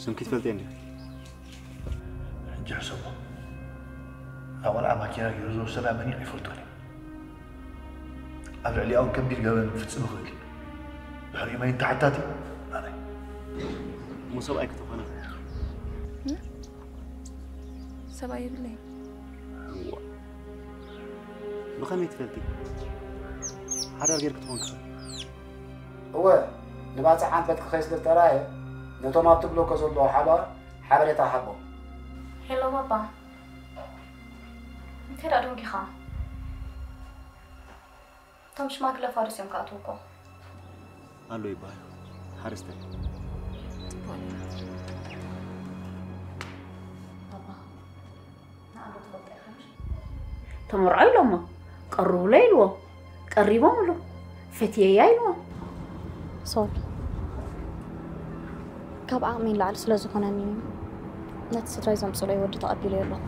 ስምኪ ትፈልጥዮ እንዲ? ሕጂ ሕሰቦ። እታ ቆልዓ ማኪና ገይሩ ዝወሰዳ መን እዩ ኣይፈልጦን እዩ። ኣብ ልዕሊኣ እውን ከቢድ ገበን ክፍጽም ይኽእል እዩ። ድሕሪኡ መን ተሓታቲ? ኣነ። እሞ ሰብኣይ ክትኾነ ሰብኣይ የብለይ። ብኸመይ ትፈልጢ? ሓዳር ጌር ክትኾን ክኽእል። እወ፣ ንባጽዕ ዓንፈትኪ ከይስልል ጥራየ ነቶም ኣብ ትብሎ ከዘለዉ ሓለዋ ሓበሬታ ሃቦም። ሄሎ ባባ፣ እንታይ ደኣ ደንጊኻ? እቶም ሽማግለ ፋዱስ እዮም ክኣትዉ እኮ። ኣሎ ይበሃል። ሓረስታይ። ጽቡቕ እዩ። ባባ፣ ንኣንዶ ትፈልጦ ኢኻ ምሽ? ተመርዖ ኢሎሞ ቀርቡለይ ኢልዎ ቀሪቦም ኢሉ ፈትየያ ኢልዎ። ሶል፣ ካብ ዓቕሚ ንላዕሊ ስለ ዝኾነኒ እዩ ነቲ ስድራይ ዘምፅለይ ወዲ ተቐቢለዮ ኣለኹ።